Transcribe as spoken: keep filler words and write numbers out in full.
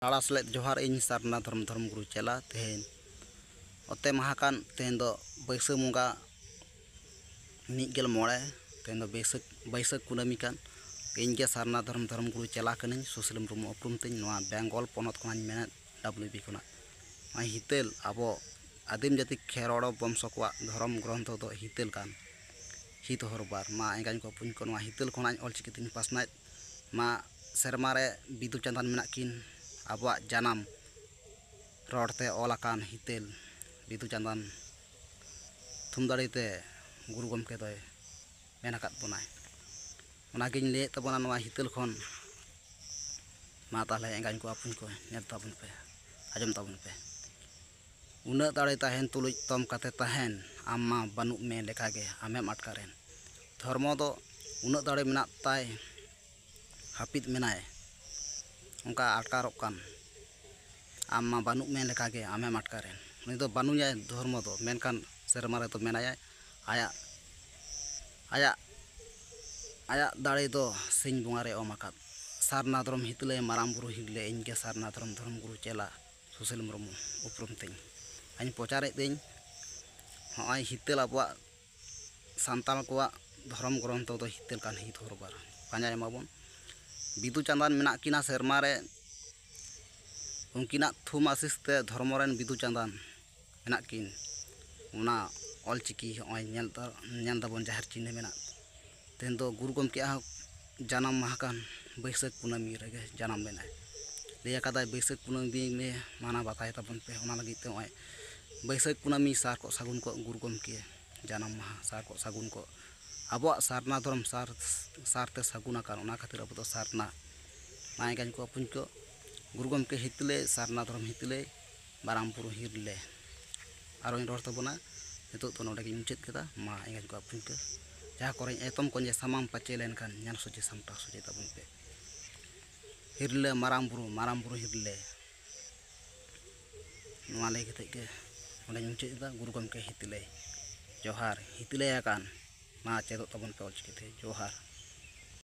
ᱞᱟᱲᱟ ᱥᱮᱞᱮᱫ ᱡᱚᱦᱟᱨ, ᱤᱧ ᱥᱟᱨᱱᱟ ᱫᱷᱚᱨᱚᱢ, ᱫᱷᱚᱨᱚᱢ ᱜᱩᱨᱩ ᱪᱮᱞᱟ᱾ ᱛᱮᱦᱮᱧ ᱚᱛᱮ ᱢᱟᱦᱟ ᱠᱟᱱ, ᱛᱮᱦᱮᱧ ᱫᱚ ᱵᱟᱹᱭᱥᱟᱹᱠᱷ ᱵᱚᱸᱜᱟ ᱢᱤᱫ ᱜᱮᱞ ᱢᱚᱬᱮ, ᱛᱮᱦᱮᱧ ᱫᱚ ᱵᱟᱹᱭᱥᱟᱹᱠᱷ, ᱵᱟᱹᱭᱥᱟᱹᱠᱷ ᱠᱩᱱᱟᱹᱢᱤ ᱠᱟᱱ᱾ ᱤᱧ ᱜᱮ ᱥᱟᱨᱱᱟ ᱫᱷᱚᱨᱚᱢ, ᱫᱷᱚᱨᱚᱢ ᱜᱩᱨᱩ ᱪᱮᱞᱟ ᱠᱟᱹᱱᱟᱹᱧ, ᱥᱩᱥᱤᱞ ᱢᱩᱨᱢᱩ ᱩᱯᱨᱩᱢ ᱛᱤᱧ, ᱱᱚᱣᱟ ᱵᱮᱝᱜᱚᱞ ᱯᱚᱱᱚᱛ ᱠᱷᱚᱱᱟᱜ ᱤᱧ ᱢᱮᱱᱮᱫ, ᱰᱟᱵᱞᱤᱭᱩ ᱵᱤ ᱠᱷᱚᱱᱟᱜ᱾ ᱱᱚᱣᱟ ᱦᱤᱛᱟᱹᱞ ᱟᱵᱚ ᱟᱹᱫᱤᱢ ᱡᱟᱹᱛᱤ ᱠᱷᱮᱨᱣᱟᱲ ᱵᱚᱝᱥᱚ ᱠᱚᱣᱟᱜ ᱫᱷᱚᱨᱚᱢ ᱜᱨᱚᱱᱛᱷᱚ ᱫᱚ ᱦᱤᱛᱟᱹᱞ ᱠᱟᱱ᱾ ᱦᱤᱛ ᱦᱚᱨᱵᱟᱨ, ᱢᱟ ᱮᱸᱜᱟᱧ ᱠᱚ ᱟᱹᱯᱩᱧ ᱠᱚ, ᱱᱚᱣᱟ ᱦᱤᱛᱟᱹᱞ ᱠᱷᱚᱱᱟᱜ ᱚᱞᱪᱤᱠᱤ ᱛᱤᱧ ᱯᱟᱥᱱᱟᱣᱮᱫ᱾ ᱢᱟ ᱥᱮᱨᱢᱟ ᱨᱮ ᱵᱤᱫᱩ ᱪᱟᱸᱫᱟᱱ ᱢᱮᱱᱟᱜ ᱠᱤᱱ, ᱟᱵᱚᱣᱟᱜ ᱡᱟᱱᱟᱢ ᱨᱚᱲ ᱛᱮ ᱚᱞ ᱟᱠᱟᱱ ᱦᱤᱛᱟᱹᱞ ᱵᱤᱫᱩ ᱪᱟᱸᱫᱟᱱ ᱛᱷᱩᱢ ᱫᱟᱲᱮ ᱛᱮ ᱜᱩᱨᱩ ᱜᱚᱢᱠᱮ ᱫᱚᱭ ᱢᱮᱱ ᱟᱠᱟᱫ ᱵᱚᱱᱟᱭ᱾ ᱚᱱᱟᱜᱤᱧ ᱞᱟᱹᱭᱮᱫ ᱛᱟᱵᱚᱱᱟ ᱱᱚᱣᱟ ᱦᱤᱛᱟᱹᱞ ᱠᱷᱚᱱ᱾ ᱢᱟ ᱛᱟᱦᱞᱮ ᱮᱸᱜᱟᱧ ᱠᱚ ᱟᱹᱯᱩᱧ ᱠᱚ, ᱧᱮᱞ ᱛᱟᱵᱚᱱ ᱯᱮ, ᱟᱸᱡᱚᱢ ᱛᱟᱵᱚᱱ ᱯᱮ᱾ ᱩᱱᱟᱹᱜ ᱫᱟᱲᱮ ᱛᱟᱦᱮᱱ ᱛᱩᱞᱩᱡ ᱛᱚᱢ ᱠᱟᱛᱮ ᱛᱟᱦᱮᱱ, ᱟᱢ ᱢᱟ ᱵᱟᱹᱱᱩᱜ ᱢᱮ ᱞᱮᱠᱟᱜᱮ ᱟᱢᱮᱢ ᱟᱴᱠᱟᱨᱮᱱ᱾ ᱫᱷᱚᱨᱢᱚ ᱫᱚ ᱩᱱᱟᱹᱜ ᱫᱟᱲᱮ ᱢᱮᱱᱟᱜ ᱛᱟᱭ, ᱦᱟᱹᱯᱤᱫ ᱢᱮᱱᱟᱭ, ᱚᱱᱠᱟ ᱟᱴᱠᱟᱨᱚᱜ ᱠᱟᱱ᱾ ᱟᱢ ᱢᱟ ᱵᱟᱹᱱᱩᱜ ᱢᱮ ᱞᱮᱠᱟᱜᱮ ᱟᱢᱮᱢ ᱟᱴᱠᱟᱨᱮᱱ᱾ ᱩᱱᱤ ᱫᱚ ᱵᱟᱹᱱᱩᱭᱟᱭ ᱫᱷᱚᱨᱢᱚ ᱫᱚ, ᱢᱮᱱᱠᱷᱟᱱ ᱥᱮᱨᱢᱟ ᱨᱮᱫᱚ ᱢᱮᱱᱟᱭᱟᱭ᱾ ᱟᱭᱟᱜ, ᱟᱭᱟᱜ, ᱟᱭᱟᱜ ᱫᱟᱲᱮ ᱫᱚ ᱥᱤᱧ ᱵᱚᱸᱜᱟ ᱨᱮ ᱚᱢ ᱟᱠᱟᱫ᱾ ᱥᱟᱨᱱᱟ ᱫᱷᱚᱨᱚᱢ ᱦᱤᱛᱟᱹᱞᱮ ᱢᱟᱨᱟᱝ ᱵᱩᱨᱩ ᱦᱤᱨᱞᱮ, ᱤᱧ ᱜᱮ ᱥᱟᱨᱱᱟ ᱫᱷᱚᱨᱚᱢ, ᱫᱷᱚᱨᱚᱢ ᱜᱩᱨᱩ ᱪᱮᱞᱟ ᱥᱩᱥᱤᱞ ᱢᱩᱨᱢᱩ ᱩᱯᱨᱩᱢ ᱛᱤᱧ᱾ ᱟᱧ ᱯᱨᱚᱪᱟᱨᱮᱫ ᱛᱤᱧ ᱱᱚᱜᱼᱚᱭ ᱦᱤᱛᱟᱹᱞ ᱟᱵᱚᱣᱟᱜ ᱥᱟᱱᱛᱟᱲ ᱠᱚᱣᱟᱜ ᱫᱷᱚᱨᱚᱢ ᱜᱨᱚᱱᱛᱷᱚ ᱫᱚ ᱦᱤᱛᱟᱹᱞ ᱠᱟᱱ ᱦᱤᱛ ᱦᱚᱨᱵᱟᱨ ᱯᱟᱸᱡᱟᱭ ᱢᱟᱵᱚᱱ᱾ ᱵᱤᱫᱩ ᱪᱟᱸᱫᱟᱱ ᱢᱮᱱᱟᱜ ᱠᱤᱱᱟ ᱥᱮᱨᱢᱟ ᱨᱮ, ᱩᱱᱠᱤᱱᱟᱜ ᱛᱷᱩᱢ ᱟᱥᱤᱥ ᱛᱮ ᱫᱷᱚᱨᱢᱚ ᱨᱮᱱ ᱵᱤᱫᱩ ᱪᱟᱸᱫᱟᱱ ᱢᱮᱱᱟᱜ ᱠᱤᱱ᱾ ᱚᱱᱟ ᱚᱞᱪᱤᱠᱤ ᱦᱚᱸᱜᱼᱚᱭ ᱧᱮᱞ ᱫᱟ-, ᱧᱮᱞ ᱫᱟᱵᱚᱱ ᱡᱟᱦᱮᱨ ᱪᱤᱱᱦᱟᱹ ᱢᱮᱱᱟᱜ᱾ ᱛᱮᱦᱮᱧ ᱫᱚ ᱜᱩᱨᱩ ᱜᱚᱢᱠᱮᱭᱟᱜ ᱦᱚᱸ ᱡᱟᱱᱟᱢ ᱢᱟᱦᱟ ᱠᱟᱱ, ᱵᱟᱹᱭᱥᱟᱹᱠᱷ ᱠᱩᱱᱟᱹᱢᱤ ᱨᱮᱜᱮ ᱡᱟᱱᱟᱢ ᱞᱮᱱᱟᱭ᱾ ᱞᱟᱹᱭ ᱟᱠᱟᱫᱟᱭ ᱵᱟᱹᱭᱥᱟᱹᱠᱷ ᱠᱩᱱᱟᱹᱢᱤ ᱫᱤᱱ ᱞᱮ ᱢᱟᱱᱟᱣ ᱵᱟᱛᱟᱭ ᱛᱟᱵᱚᱱ ᱯᱮ᱾ ᱚᱱᱟ ᱞᱟᱹᱜᱤᱫ ᱛᱮ ᱱᱚᱜᱼᱚᱭ ᱵᱟᱹᱭᱥᱟᱹᱠᱷ ᱠᱩᱱᱟᱹᱢᱤ ᱥᱟᱨ ᱠᱚᱜ ᱥᱟᱹᱜᱩᱱ ᱠᱚᱜ ᱜᱩᱨᱩ ᱜᱚᱢᱠᱮ ᱡᱟᱱᱟᱢ ᱢᱟᱦᱟ ᱥᱟᱨ ᱠᱚᱜ ᱥᱟᱹᱜᱩᱱ ᱠᱚᱜ᱾ ᱟᱵᱚᱣᱟᱜ ᱥᱟᱨᱱᱟ ᱫᱷᱚᱨᱚᱢ ᱥᱟᱨ, ᱥᱟᱨᱛᱮ ᱥᱟᱹᱜᱩᱱ ᱟᱠᱟᱱ, ᱚᱱᱟ ᱠᱷᱟᱹᱛᱤᱨ ᱟᱵᱚ ᱫᱚ ᱥᱟᱨᱱᱟ᱾ ᱢᱟ ᱮᱸᱜᱟᱧ ᱠᱚ ᱟᱹᱯᱩᱧ ᱠᱚ, ᱜᱩᱨᱩ ᱜᱚᱢᱠᱮ ᱦᱤᱛᱞᱟᱹᱭ, ᱥᱟᱨᱱᱟ ᱫᱷᱚᱨᱚᱢ ᱦᱤᱛᱞᱟᱹᱭ, ᱢᱟᱨᱟᱝ ᱵᱩᱨᱩ ᱦᱤᱨᱞᱮ᱾ ᱟᱨᱚᱧ ᱨᱚᱲ ᱛᱟᱵᱚᱱᱟ, ᱱᱤᱛᱚᱜ ᱫᱚ ᱱᱚᱰᱮ ᱜᱤᱧ ᱢᱩᱪᱟᱹᱫ ᱠᱮᱫᱟ᱾ ᱢᱟ ᱮᱸᱜᱟᱧ ᱠᱚ ᱟᱹᱯᱩᱧ ᱠᱚ, ᱡᱟᱦᱟᱸ ᱠᱚᱨᱮᱧ ᱮᱛᱚᱢ ᱠᱚᱧᱮ ᱥᱟᱢᱟᱝ ᱯᱟᱪᱮ ᱞᱮᱱᱠᱷᱟᱱ ᱧᱮᱞ ᱥᱚᱡᱷᱮ ᱥᱟᱢᱴᱟᱣ ᱥᱚᱡᱷᱮ ᱛᱟᱵᱚᱱ ᱯᱮ᱾ ᱦᱤᱨᱞᱟᱹ ᱢᱟᱨᱟᱝ ᱵᱩᱨᱩ, ᱢᱟᱨᱟᱝ ᱵᱩᱨᱩ ᱦᱤᱨᱞᱟᱹ᱾ ᱱᱚᱣᱟ ᱞᱟᱹᱭ ᱠᱟᱛᱮᱫ ᱜᱮ ᱱᱚᱰᱮᱧ ᱢᱩᱪᱟᱹᱫ ᱮᱫᱟ᱾ ᱜᱩᱨᱩ ᱜᱚᱢᱠᱮ ᱦᱤᱛᱞᱟᱹᱭ ᱡᱚᱦᱟᱨ, ᱦᱤᱛᱞᱟᱹᱭ ᱟᱠᱟᱱ᱾ ᱢᱟ ᱪᱮᱫᱚᱜ ᱛᱟᱵᱚᱱ ᱯᱮ ᱚᱞᱪᱤᱠᱤ ᱛᱮ᱾ ᱡᱚᱦᱟᱨ᱾